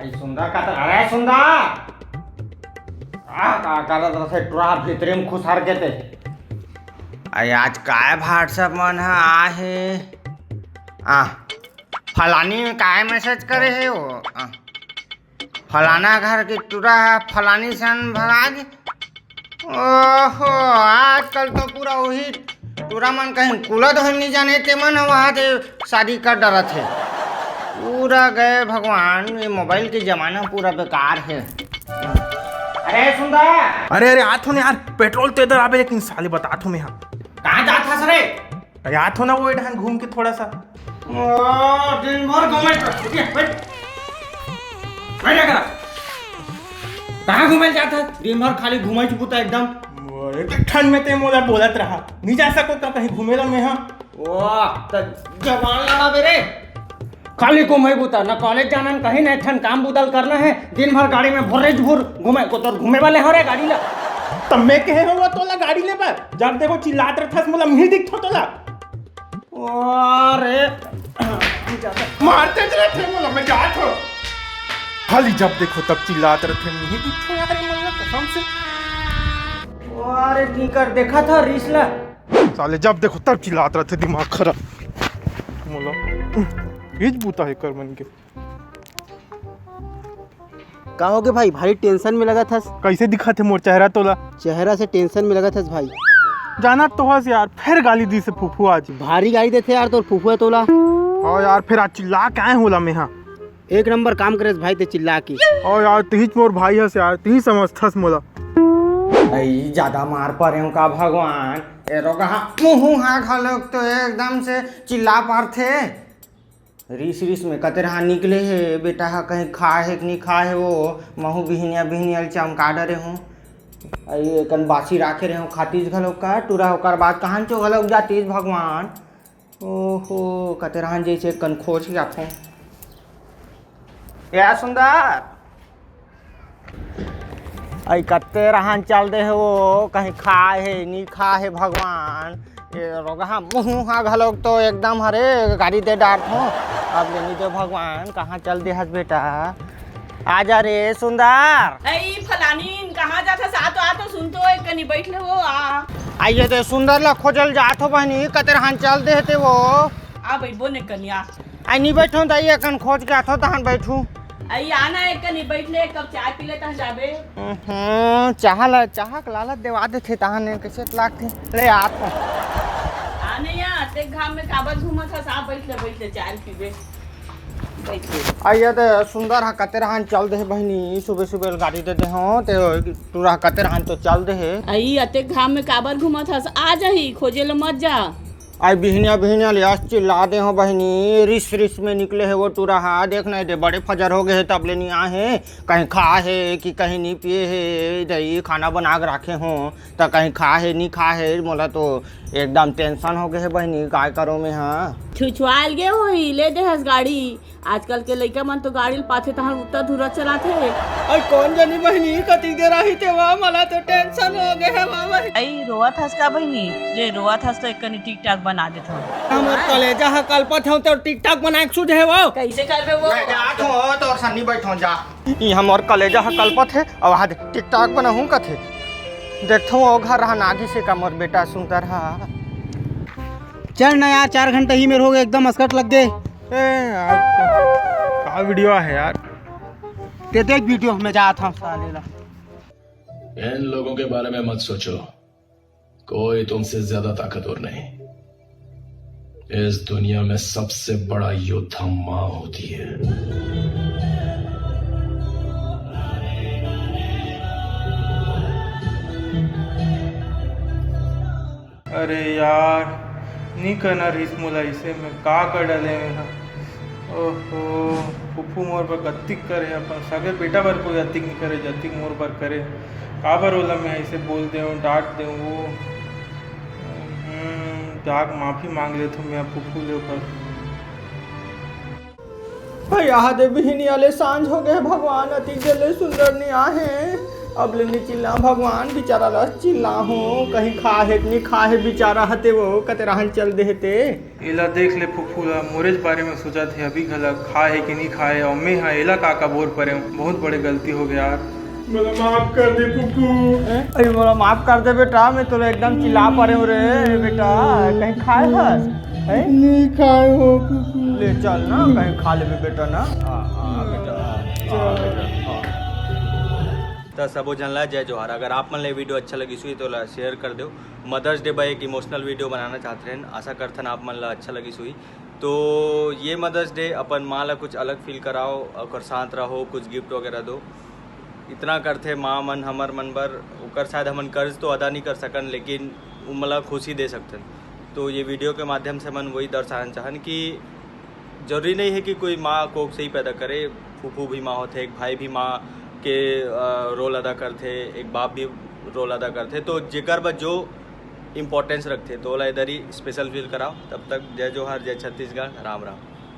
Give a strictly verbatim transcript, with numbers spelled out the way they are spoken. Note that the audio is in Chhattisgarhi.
अरे सुंदर का तर-, अरे सुंदर! आ, का करत रथे टुरा भीतरे में खुसर के ते? अरे आज काय WhatsApp मन ह आहे? आ, फलानी में काय message करे हे वो? आ, फलाना घर के टुरा ह फलानी सन भगा दे। ओहो, आजकल तो पूरा वही टूरा मन कहीं कुला धोए नहीं जाने, ते मन वहाँ ते शादी कर डरत हे। पूरा गए भगवान, ये मोबाइल के जमाना पूरा बेकार हे। अरे सुंदर! अरे, अरे, आत हो ना यार, पेट्रोल तो इधर आबे, लेकिन साले बतात हो मैं, हाँ। कहाँ जात हस रे? अरे, आत हो ना, वो इधर घूम के थोड़ा सा। ओ, दिन भर घूमे, बैठ, बैठ। बैठ एकरा। कहाँ घूमे जात हस? दिन भर खाली घूमे बुता एकदम। वो, एक ठन में ते मोला बोलत रहा। नहीं जा सको का कहीं घूमे ला मैं, हाँ? ओ, त जबान लड़ाबे रे। खाली घूमे बुता, ना कॉलेज जाना, ना कहीं ना एक ठन काम बुता ल करना हे। दिन भर गाड़ी में भुर्रे भुर घूमे, को तोर घूमे वाले हो रे गाड़ी ला। तब मैं कहे हो वो तोला गाड़ी ले बर? जब देखो चिल्लात रहथस, मोला नहीं दिखथो तोला। अरे, मारते तो रथे मोला, मैं जात हो। खाली जब देखो तब चिल्लात रथे, नहीं दिखो यार, मतलब कसम से। अरे, की कर देखा था रीस ला? साले जब देखो तब चिल्लात रथे, दिमाग खराब। मोला, हीच बूता हे कर मन के। का होगे भाई, भारी tension में लगत हस? कैसे दिखत हे मोर चेहरा तोला? चेहरा से tension में लगत हस भाई। जानत तो हस यार, फिर गाली दिस हे फूफू आज। भारी गाली देथे यार तोर फूफू हे तोला। हाँ यार, फिर आज चिल्ला के आए होला मैं, हाँ। एक नंबर काम करेस भाई ते चिल्ला के। ओ यार, तिहीच मोर भाई हस यार, तिही समझथस मोला। अई, ज्यादा मार परे हूँ का भगवान? ए रोगहा मुँह हा घलोक तो एकदम से चिल्ला परथे। रीस रीस में कतेरहा निकले हे, बेटा हा कहीं खा हे कि नहीं खा हे, वो महू बिहनिया बिहनिया ल चमका डरे हूँ। अई एकन बासी राखे रहे हूँ, खातीस घलोक का टूरा, ओकर बाद कहाँ चो घलोक जातीस भगवान। ओहो, कतेरहा जैसे एकन खोज के आथों। या सुंदर, अई कतेरहा चल दे हे वो, कहीं खा हे, नी खा हे भगवान। ए रोगहा मुँह हा घलोक तो एकदम हरे गाड़ी दे डारथों। अब ले नी दे भगवान, कहाँ चल दे हस बेटा? आ जा रे सुंदर। अई फलानीन, कहाँ जात हस? आ तो, आ तो, सुन तो, एक कनी बैठ ले वो, आ। अई ये दे सुंदर ला खोजल जात हो बहनी, कतेरहा चल दे हे ते वो। आ बैठ बो ने कनी, आ। अई नी बैठो दाई, एकन खोज के आथो तहन बैठू। अई आना एक कनी बैठ ले, एक कप चाय पी ले तहन जाबे। हम्म, चाह ला, चाह के लालच देवा देथे तहन कैसे लागथे। ले आत। आने या, अतेक घाम में काबर घूमत हस? आ बैठ ले, बैठ ले, चाय पीबे। बैठ ले। अई ये दे सुंदर हा कतेरहा चल दे हे बहनी, सुबह सुबह गाड़ी दे दे हो, ते टूरा हा कतेरहा तो चल दे हे। अई अतेक घाम में काबर घूमत हस? आ जाही, खोजे ले मत जा। अई बिहनिया बिहनिया ले अस चिल्ला दे हो बहिनी, रिस रिस में निकले हे वो टूरा हा। देख नहीं दे, बड़े फजर हो गए हे, तब ले नहीं आए हे। कहीं खा हे कि कहीं नहीं पिए हे, दई खाना बना के राखे हो, त कहीं खा हे नहीं खा हे, मोला तो एकदम tension हो गए हे बहिनी, काय करो मैं हा। छुछवाल गे होही, ले दे हस गाड़ी। आजकल के लइका मन तो गाड़ी ल पाथे तहां उत्ता धुरा चलाथे। अई कोन जनी बहिनी कति देर आही तेवा, मला तो tension हो गे हे बहिनी। अई रोवत हस का बहिनी? ले रोवत हस तो एक कनी टिकटाक बना देथव। हमर कलेजा ह कलपत हव तो टिकटाक बनाए के सुझ हे वो। कैसे करबे वो? मैं जात हूँ, तोर सन्नी बैठो जा। ई हमर कलेजा ह कलपत हे, अब आज टिकटाक बनाहूँ कथे। देखथों वो घर रहा नागी से का मोर बेटा सुंदर हा। चल ना यार, चार घंटा ही मेर हो गए, एकदम असकट लग गए। ए यार, का, का वीडियो आहे यार? ते देख वीडियो, मैं जात हूँ साले ला। इन लोगों के बारे में मत सोचो, कोई तुमसे ज्यादा ताकतवर नहीं। इस दुनिया में सबसे बड़ा योद्धा माँ होती है। अरे यार, नी करना रहिस मोला अइसे, मैं का कर डाले मैं हा। ओहो, फुफू मोर बर कत्तिक करे, अपन सगे बेटा बर कोई अतिक नी करे, जतिक मोर बर करे। काबर ओला मैं अइसे बोल देव, डांट देव वो। हम्म, जाके माफी मांग लेथव मैं फुफू ले ओकर। भैया दे बिहनिया ले सांझ हो गए, भगवान अति जले सुंदर नी आहे। अब ले नी चिल्ला भगवान, बेचारा ला चिल्ला हो, कहीं खा हे कि नी खा हे बेचारा हते वो, कते रहन चल दे हते। एला देख ले फुफू ला, मोरेच बारे में सोचत हे अभी घलक, खाए हे कि नहीं खाए, अउ मैं हा एला का का बोल परे हूँ, बहुत बड़े गलती हो गया यार। मोला माफ कर दे फुफू। अरे मोला माफ कर दे बेटा, मैं तोला एकदम चिल्ला परे हूँ रे बेटा, कहीं खाए हस? हैं? नहीं खाए हो फुफू। ले चल ना, कहीं खा लेबे बेटा ना। हाँ, हाँ, बेटा, हाँ, हाँ, बेटा, हाँ। त सबो झन ला जय जोहार। अगर आप मन ला ये वीडियो अच्छा लगिस होही तो ला शेयर कर देव। मदर्स डे बर एक इमोशनल वीडियो बनाना चाहत रहेन, आशा करथन आप मन ला अच्छा लगिस होही। तो ये मदर्स डे अपन माँ ला कुछ अलग फील कराओ, ओकर साथ रहो, कुछ गिफ्ट वगैरह दो। इतना करथे माँ मन हमर मन बर, ओकर शायद हमन कर्ज तो अदा नहीं कर सकन, लेकिन ओमन ला खुशी दे सकथन। तो ये वीडियो के माध्यम से हमन वही दर्शाना चाहन कि जरूरी नहीं है कि कोई माँ कोख से ही पैदा करे, फूफू भी माँ होथे, एक भाई भी माँ के रोल अदा करथे, एक बाप भी रोल अदा करथे। तो जेकर बर जो इम्पोर्टेंस रखथे तो ओला इधर ही स्पेशल फील कराओ। तब तक जय जोहार, जय छत्तीसगढ़, राम राम।